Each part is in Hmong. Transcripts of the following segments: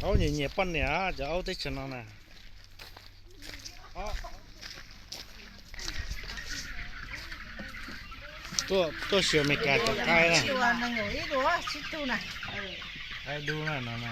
Aub nyiam nyiam poj niam cov aub teb chaws no na. Tuaj, tuaj xyuas Amelikas cov qaib na. Qaib dub na no na.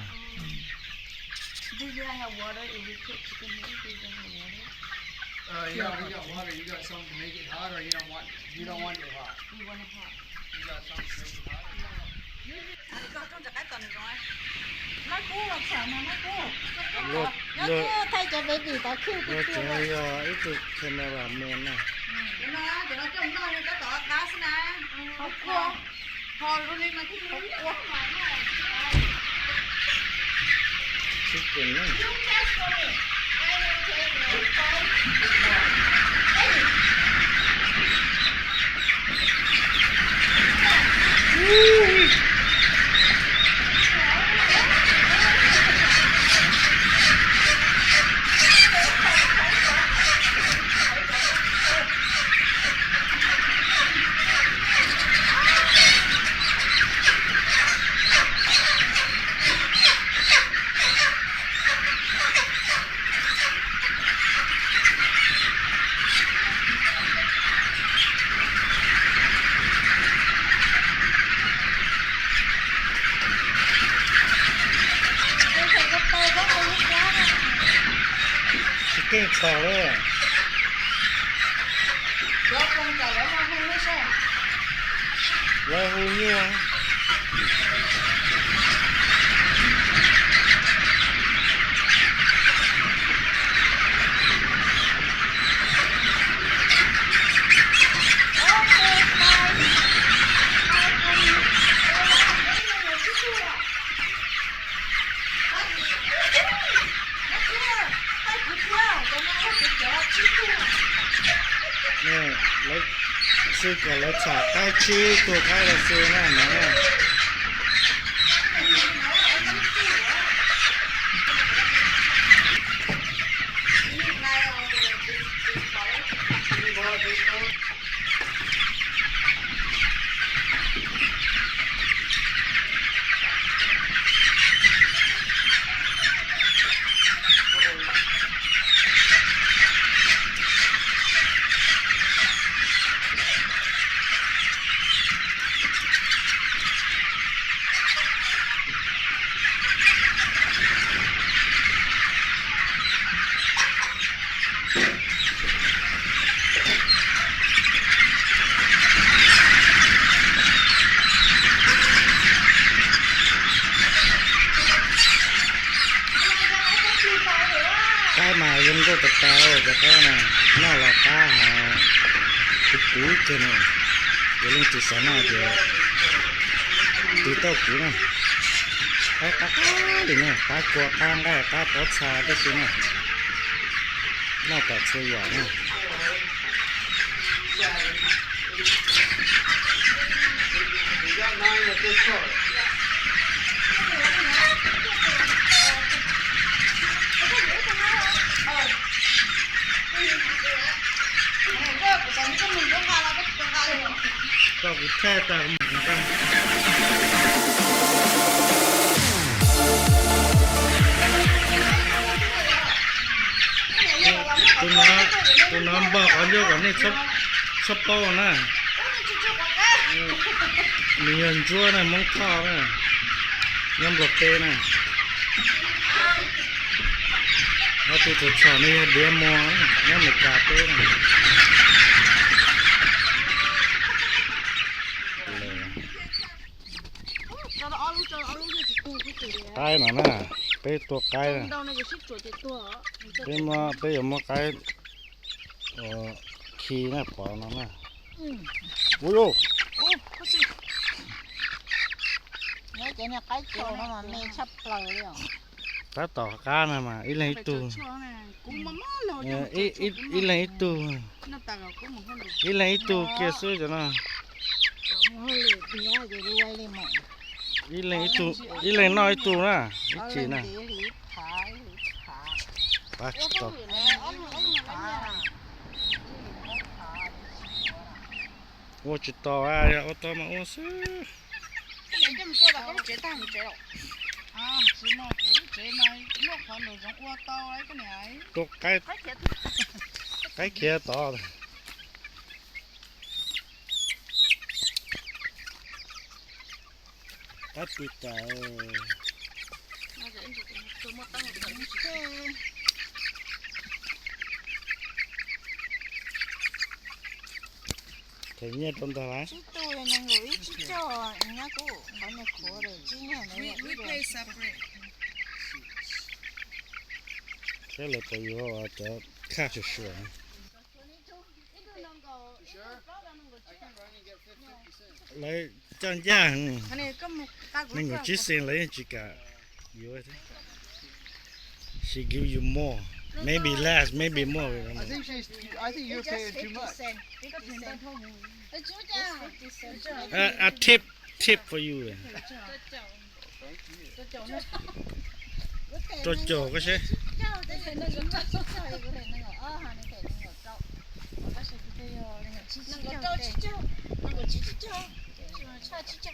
Luag, luag, luag tseem yog ib tug cameraman na. Chicken na. Tsis keej txhaum li. Lawv hu nyuaj. Lawv xwb kom lawv txhom qaib tsib tug qaib los xwb na no. Qaib mas zoo nkauj tas tas cov qaib na, noj los qab ho puv puv kawg na. Yog leej twg xav noj ces tig tauj kuv na. Qaib qab qab li na, qab kua qab nqaij qab pob txha tib si na. Noj tau txhua yam na. Koj kuv thaj tas mus koj. Tus no, tus no npog qhov ncauj kom nej txhob paub na. Nws yog ntsuab na, Hmoob Thoj na, nyob Nplog teb na. Ho tus txhom txhom no yog Diav Mos, nyob Amelikas teb na. Qaib no na, peb tua qaib na. Peb, peb yuav muab qaib khi na, pov no na. Ua, tab tom qab no mas ib leeg ib tug. Ib leeg ib tug. Ib leeg ib tug kiag xwb cov no. Ib leeg ib tug, ib leeg noj ib tug na, ib chim na. Pab tsis tau. Ua tsis tau, yog ua tau mas ua xwb. Tsis no kuv tsev mas muaj qhov nraum zoov ua tau koj niam. Rau qaib, qaib khiav tod. Qaib pw tas. Them nyiaj rau ntag lawm. Tsib tug nees nkaum ib tsib caug, nyab kuv qhov nws khuav lawm tsib nyuag. Thiab lawv puas yuav cov khaj suam suam. Lawv coj ncaj, nees nkaum tsib xees lawv yeej tsis kam yuav thiab. She give you more, maybe less, maybe more. I think she's, I think you're paying too much. A, a tip, tip for you. Rau caum koj seb.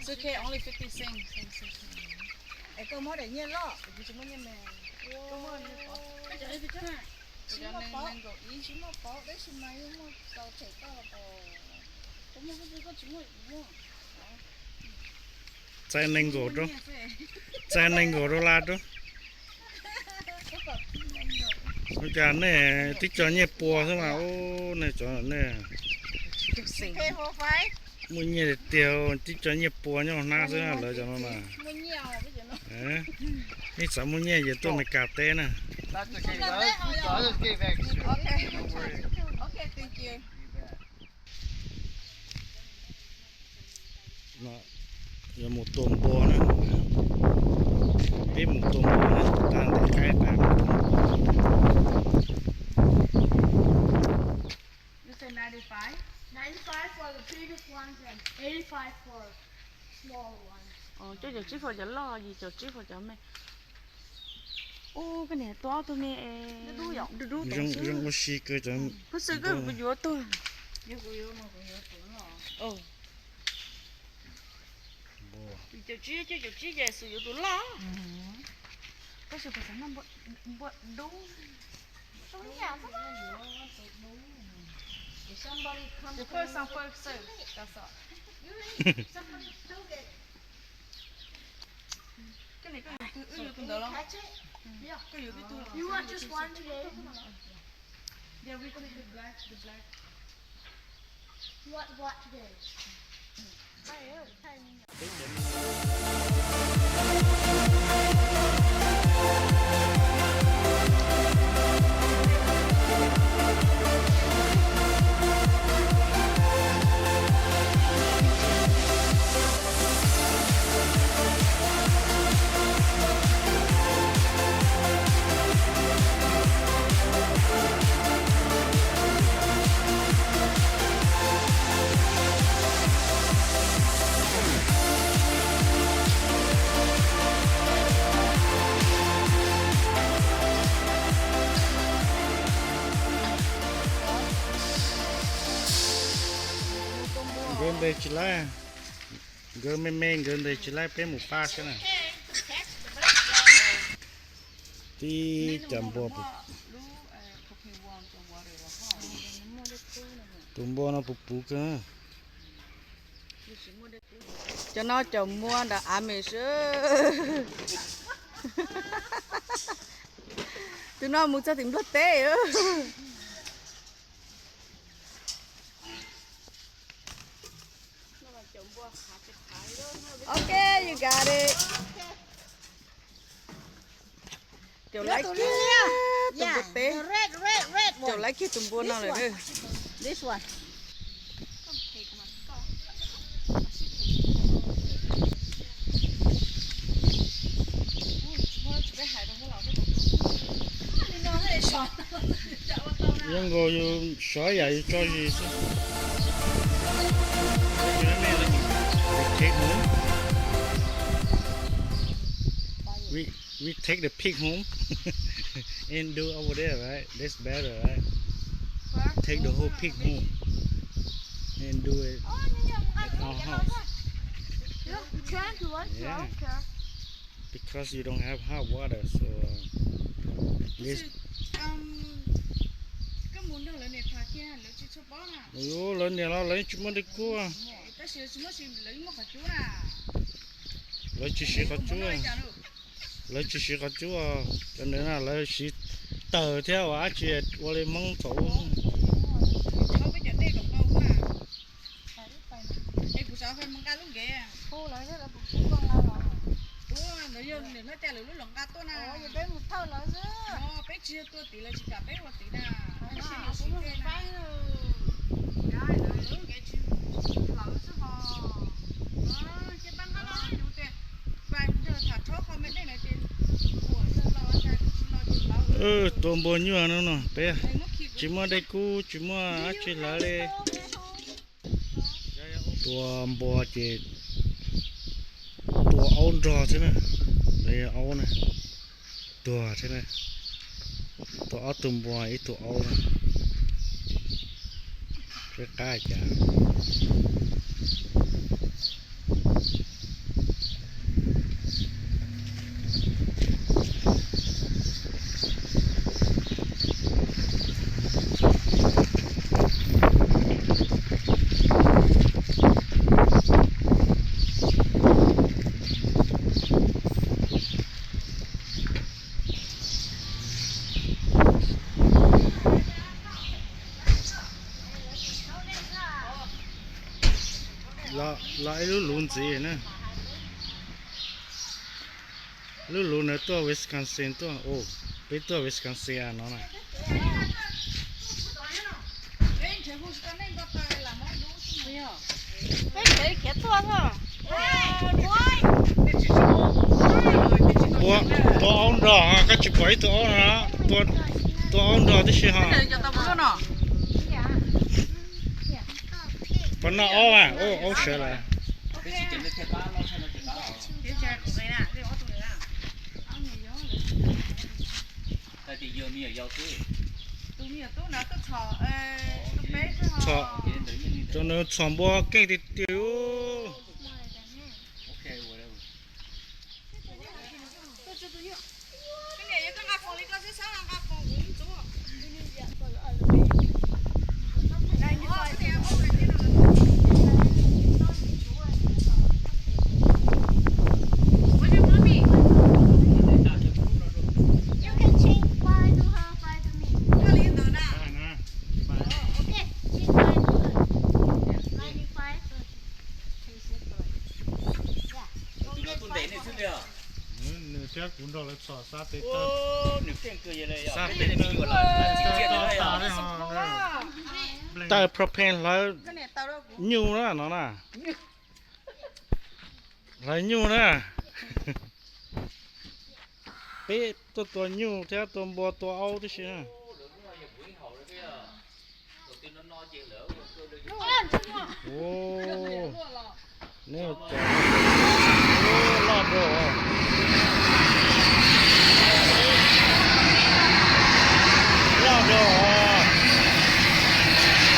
It's okay, only fifty cents. Es koj muab daim nyiaj loj, kuv tsis muaj nyiaj me. Tsis muaj paub, tsis muaj paub, tab sis mas yeej muaj tau them koj los. Kuv muaj, koj tsis muaj, kuv muaj. Txais nees nkaum rau, txais nees nkaum dollar rau. Ua cas nej tib co nyiaj pua xwb mas, ub, nej cov nej muaj nyiaj tiag tiag, tib co nyiaj pua nyob hnab xwb lawv cov no mas. Nej xav muaj nyiaj ces tuaj Amelikas teb na. Yuav mus tua npua na. Peb mus tua npua na, tag ntes qaib tas mus tua npua. You say ninety-five? Ninety-five for the biggest ones and eighty-five for small ones. Cuaj caum tsib for cov loj, yim caum tsib for cov me. Ub, koj niam tua ob tug me dub dub. Zoo ua si kawg cov. Phub xwb koj yuav tuag. Yim caum tsib, cuaj caum tsib ces xwm yuav tus loj. Tab sis kuv xav noj npua dub. First come, first serve. Koj niam, koj yuav tus, wb yuav tus ntawd los? Koj yuav twb tus. You want just one today? Yeah, we gonna do black, the black. You want the black today? Nkawd ntes tsis laib, nkawd me me nkawd ntes tsis laib, peb mus pab saib na. Tib cov npua, tus npua no puv puv kawg. Cov no cov npua nram Amelikas. Tus no mus txog tim Nplog teb. Okay, you got it. Caum laiv kiag tus npua teb. Caum laiv kiag tus npua no lawm. Zoo nkaus yus sov yam yus tso zis xwb. We, we take the pig home and do over there, right? That's better, right? Take the whole pig home and do it at our house. Yeah. Because you don't have hot water, so this. Lawv niam los lawv tsis muaj dej kub. Lawv tsis siv qhov cub. Lawv tsis siv qhov cub. Cov ntawd na lawv siv tawg thiab ua dab tsi ua li Hmoob thaum ub. Tua npua nyuj no no peb tsis muaj dej kub tsis muaj dab tsi hlawv li. Tua npua ces tua aub nrog thiab na, aub na, tuag thiab na. Tua ob tug npua ib tug aub na, peb qab cas. Los ib lub luv ntxiv na. Lub luv na tuaj Wisconsin tuaj, peb tuaj Wisconsin no na. Tua aub nrog, koj tsis pom ib tug aub no, tua aub nrog tib si ho. Puas noj aub a? Aub sawv lawm. Txhom, cov nws txhom npua keej tiag tiag. Nws thiab kuv nrog lawv txhom xab tes taw, xab tes taw tas li ho. Taw propane hlawv nyuj na no na. Hlawv nyuj na. Peb tuaj tua nyuj thiab tua npua tua aub tib si na. Neb, loj dua, loj dua.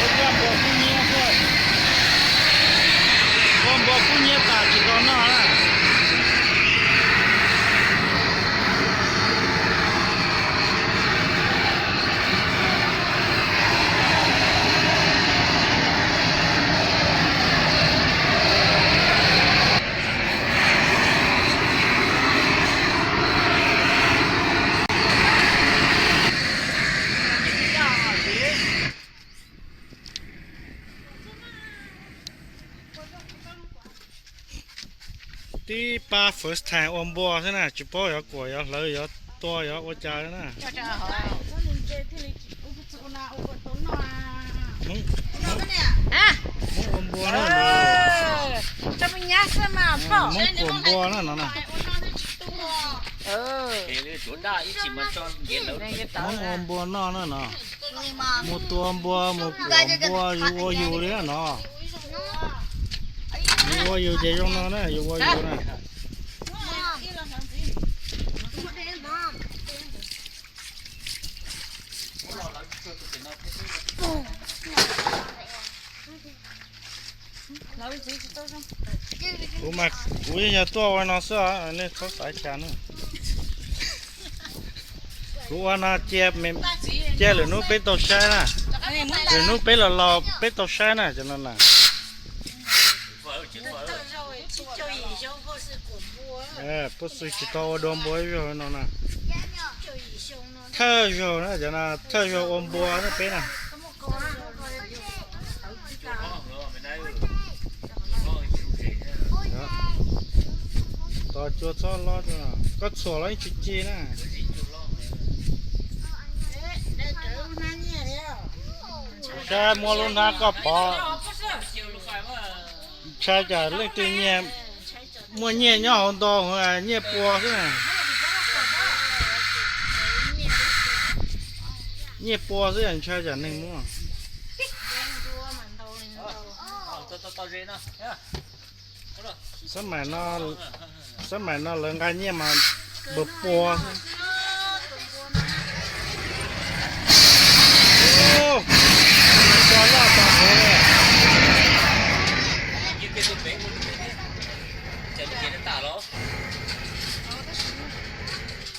Ua coj npua kub hnyiab xwb. Ua npua kub hnyiab tas tsis tau noj na. Tib pab first time ua npua xwb na, tsis paub yuav kuam yuav hlawv yuav tua yuav ua cas na. Hmoob ua npua na, Hmoob kuam npua na no na. Hmoob ua npua noj na no. Mus tua npua mus kuam npua yus ua yus li no. Yus ua yus ces zoo no na, yus ua yus na. Kuv mas kuv yeej yog tuaj ua no xwb os, nej txhob xav cas na. Kuv ua no cia, cia lwm hnub peb tau saib na. Lwm hnub peb los los peb tau saib na cov no na. Puab xwb tsis tau ua dua npua ib zaug no na. Thawj zaug na cov no, thawj zaug ua npua na peb na. Tos cua txhob lob, koj txhuam los yeej tsis ci na. Saib muab lub hnab koj pov, ntshai tsam leej twg nyiaj, muaj nyiaj nyob hauv ntau, nyiaj pua xwb na. Nyiaj pua xwb ntshai tsam neeg muab. Xab maim no, xab maim no lawv nqa nyiaj mas npawg pua xwb. Ub, tso loj tso huv li.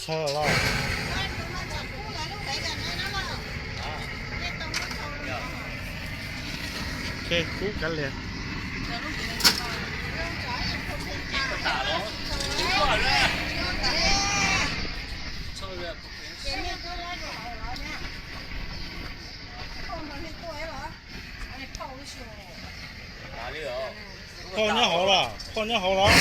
Txhawj los. Kub kav liam. Phauj nyob hauv los, phauj nyob hauv los.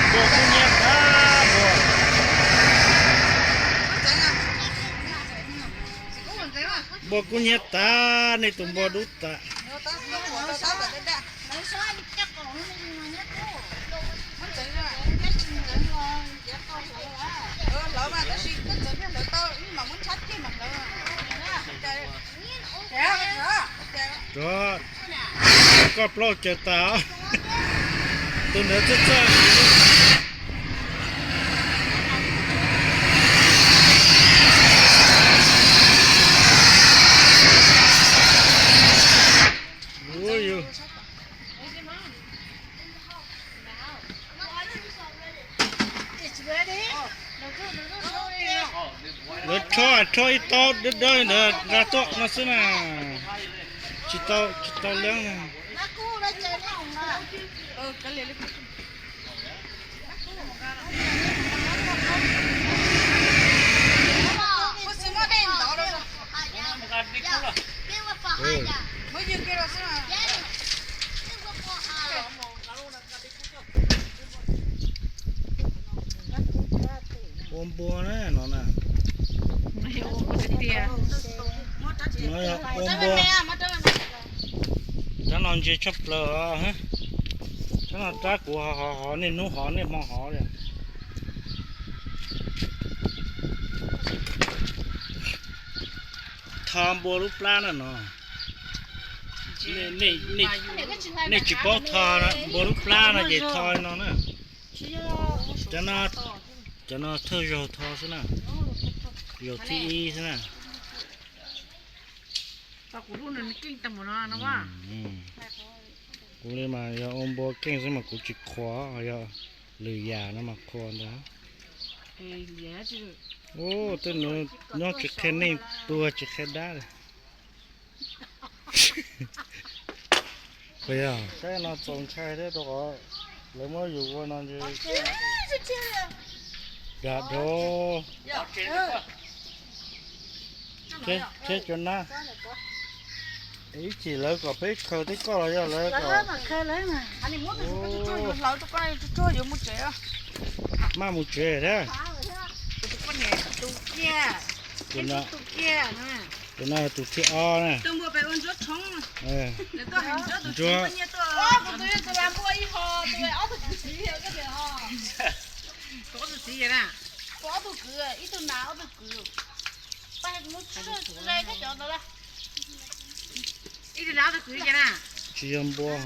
Npua kub hnyiab tag, npua. Npua kub hnyiab tag, nej tus npua dub tas. Rov, koj plaub caws tas, tus ntawd txawj txawj. Ua yus. Lawv rho, rho ib taub dawb dawb ntawd nqa tuaj no xwb na. Tsis tau, tsis tau leeb na. Ua npua na no na. No yog ua npua. Cov no ntse tshaj plaws. Cov no rab kuv ho ho ho, niaj hnub ho niaj hmo ho li. Tho npua lub plab na no. Nej tsis paub tho npua lub plab no ces tho no na. Cov no thawj zaug tho xwb na. Zaug thib ib xwb na. Kuv li mas yog ua npua keej xwb mas kuv tsis qhuas, yog lwm yam no mas qhuas ntag. Ub, tej nuav nyob tsis qhia neej tuag tsis qhia dab li. Puas yog? Saib no txaus ntshai thiab rau qhov lawv muab yus ua no ntshe dag dhau. Thiab cov nab, ib chim lawv kom peb khaws tib koj los yog lawv kom. Maj mus tsev thiab. Tus no yog tus thib ob na. Ntsuag. Ob tug kwv, ib tug nas ob tug kwv. Pab, kuv muab txhub ze thiab cov ntawd. Ib tug nas ob tug kwv na. Tsis yog npua.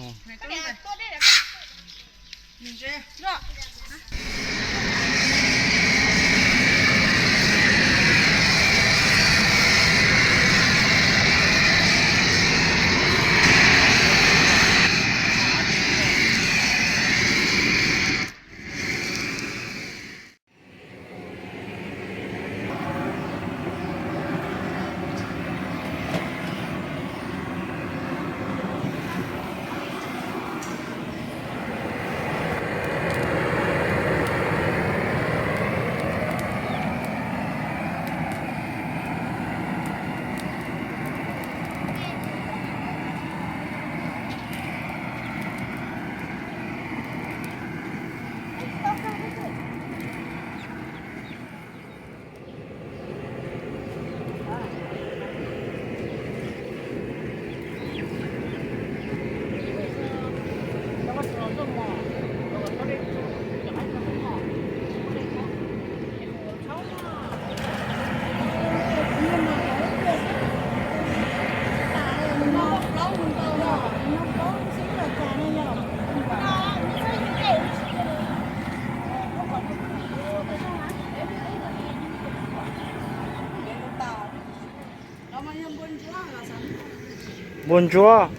Npua ntsuab,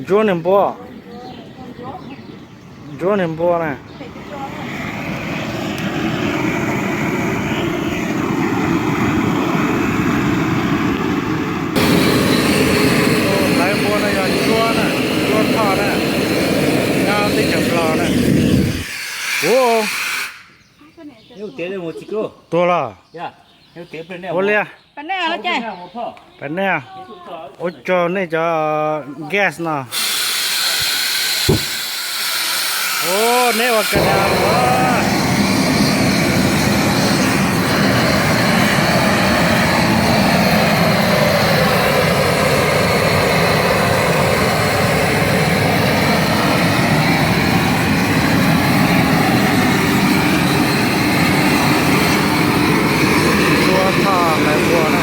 ntsuab niag npua, ntsuab niag npua na. Tus hlawv npua no yog Ntsuab na, Ntsuab Thoj na, nyob teb chaws Nplog na. Ua, tuag los? Ua li, pab nej, ua tsaug nej cov gas no. Ua, neb ua ka na. Ntsuab Thoj hlawv npua na,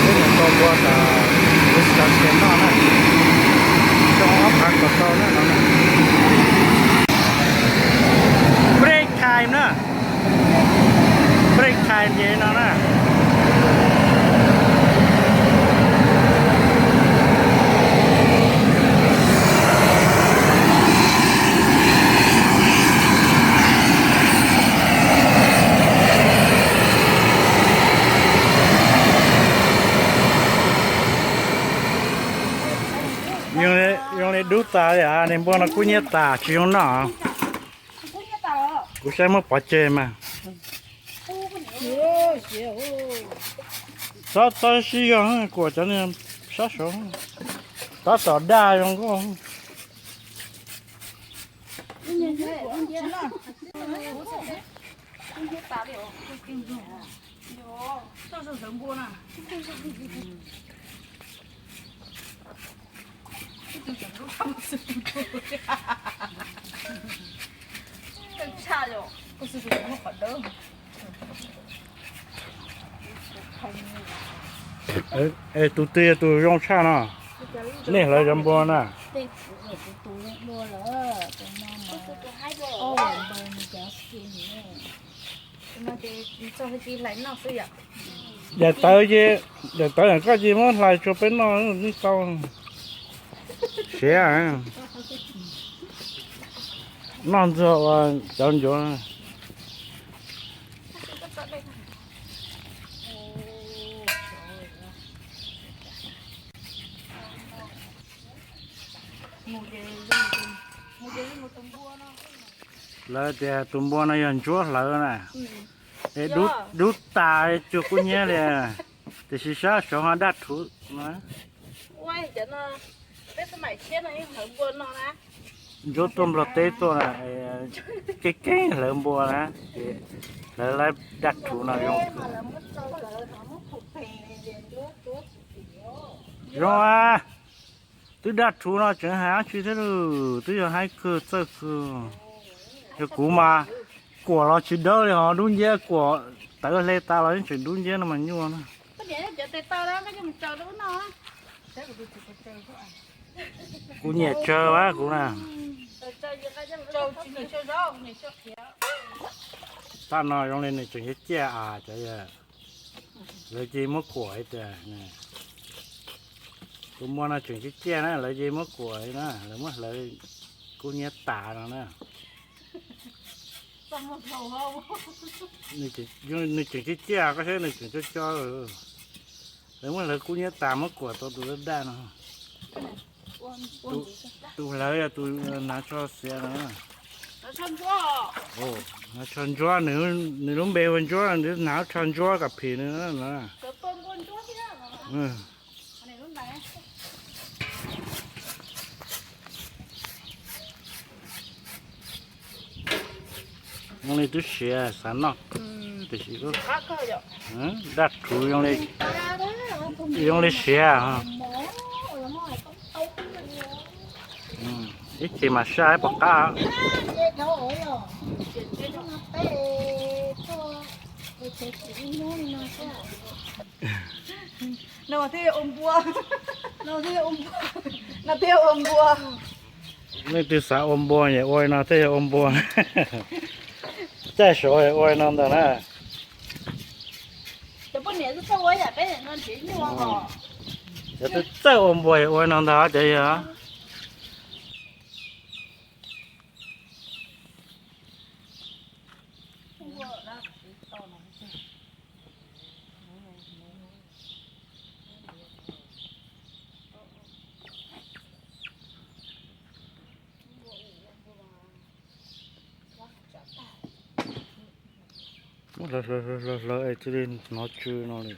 peb mus tau npua tas, kuv tsis tau txiav noj na, xyoo ob phav kaum rau na no na. Break time na, break time ces no na. Zoo li dub tas li, niag npua no kub hnyiab tas tsis zoo noj. Kuv saib muab pov tseg mas. Txhob, txhob sib zog, kuam cov niag sab saud, tab tom daj zoo nkauj. Es tus twg yog tus zoo tshaj no? Nej hlawv cov npua na. Daim tawv ces, daim tawv ntawm koj ces muab hlais tsuas peb noj nej tau. Siav. Noj ntxuag ua cov ncuav. Lawv tias tus npua no yog Ntsuab hlawv na. Es dub tas cuag kub hnyiab li, tiam sis sab saud ho daj rhuv. Ntsuab tuaj Nplog teb tuaj na, keeb keeb hlawv npua na, ces hlawv lawv daj rhuv no zoo. Zoo a, twb daj rhuv no tseem hais dab tsi thiab lauj, twb yog haib kawg txawj kawg. Yog kuv mas, Kuam los tsis dawb li ho dub nciab, kuam tawv hle tas los yeej tseem dub nciab no mas nyuaj na. Kuv nyiam tsawg a kuv na. Taj no zoo li nws tseem ciaj ciaj a cov yawg. Lawv cia muab kuam tias, tus muaj no tseem ciaj ciaj na, lawv cia muab kuam na, lawv muab hlawv kub hnyiab tas no na. Nws tseem ciaj ciaj, koj saib nws tseem co co. Lawv muab hlawv kub hnyiab tas muab kuam tau tus daj daj no. Tus hlawv yog tus hnav tsho xiav no. Hnav tsho ntsuab, nws lub npe hu ntsuab, nws hnav tsho ntsuab kom phim nws na. Zoo li twb siav xav noj, tiam sis daj rhuv zoo li siav. Ib chim mas saj pom qab. No thiaj ua npua. No thiaj ua npua. Leej twg xav ua npua es ua no thiaj yog ua npua. Caij saud es ua no ntag na. Cov poj niam txawj ua yam peb no tsis nyuaj os. Cov twb txawj ua npua es ua no ntag cov yawg. Hlawv hlawv hlawv hlawv es cia li hnov tsw no li.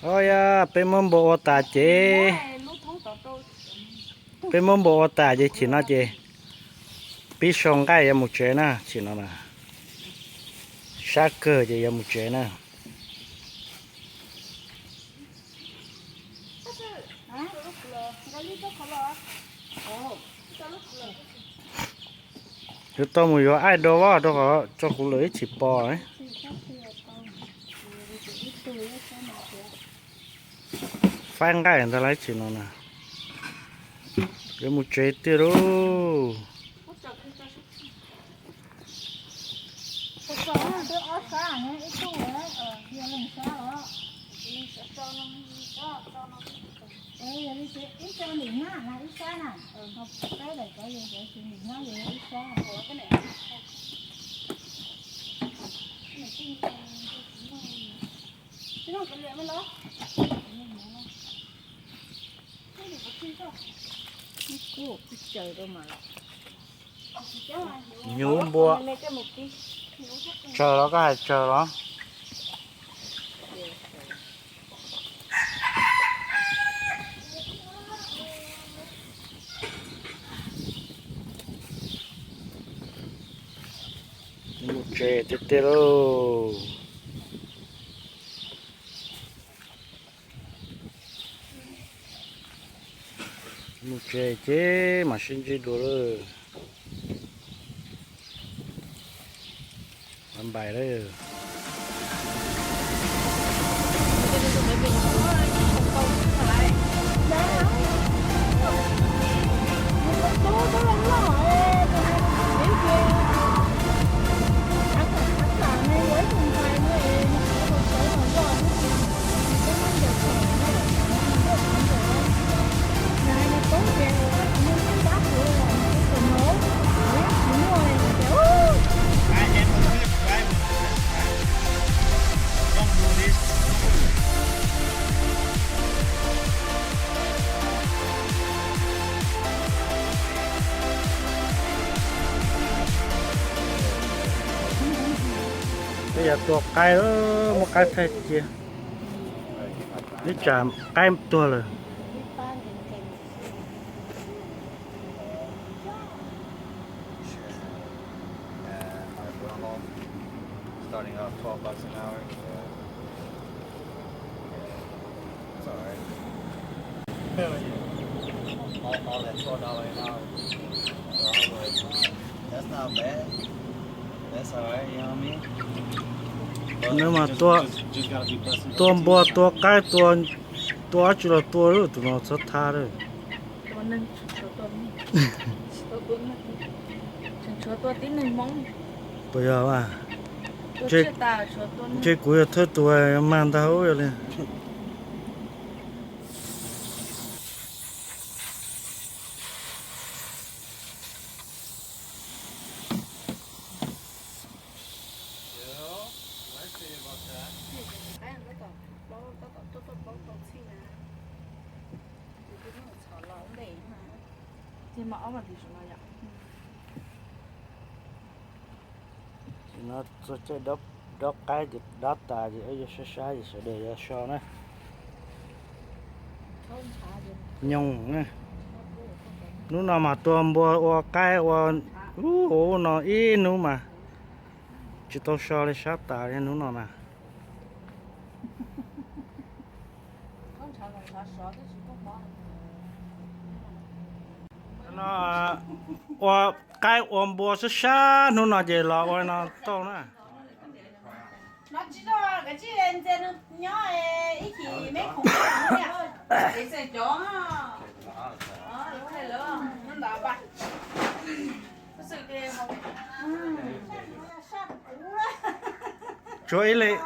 Au yog, peb muab npua ua tas ces, peb muab npua ua tas ces chim no ces pib sau nqaij yuav mus tsev na, chim no na. Sab kawg ces yuav mus tsev na. Yuav tau mus yuav aib do rau qhov tso kuv lawm ib chim pos. Faib nqaij ntag lawm ib chim no na. Yuav mus tsev tiag lauj. Hnyuv npua. Tsawg los, koj hais tsawg los? Mus tsev tiag tiag lauj. Mus tsev ces mam sib ntsib dua lawm. Bye bye lawm. Tua qaib, muab qaib thaij cia. Ib tsam qaib tuag lawm. Starting off twelve bucks an hour. Yeah. It's all right. All, all that twelve dollars an hour. So I was like, "That's not bad. That's all right, you know what I mean?" But Nws mas just, tua, just, just gotta be blessed with tua npua, opportunity. Tua qaib, tua, tua dab tsi los tua, tus no txhob thab lawm. Tua neeg, tua neeg. Tua neeg. Tseem tshuav tua tib neeg Hmoob. Puas yog mas? Tua Ntshe, tsiaj tas tshuav tua neeg. Ntshe kuv yog thawj tus mag ntag ub yog li. Ces no txog caij dob qaib ces dob tas ces yuav sab sab ces sawv daws yuav so na. Nyoog na. Hnub no mas tua npua ua qaib ua ub ua no ib hnub mas tsis tau so li, sab tas li hnub no na. No ua qaib ua npua sab sab hnub no ces los ua no tau na. No tsis tau, kav tsij ntxias nws nyob ib chim me khoom niam. Tshuav ib leeg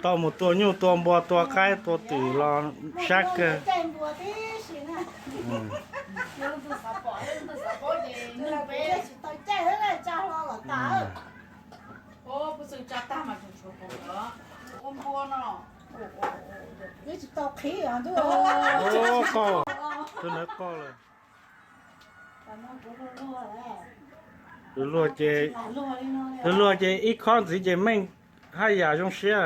tau mus tua nyuj tua npua tua qaib tua twm los sab kawg. Qoj, tus ntawd qoj lawm. Luag ces, luag ces ib khob ntxiv ces meej haj yam zoo siab,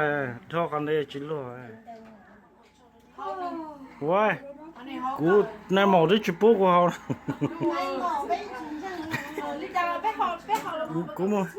dhau qhov ntawd tsis luag. Ua, kuv nais maum twb tsis pub kuv haus. Kuv mus.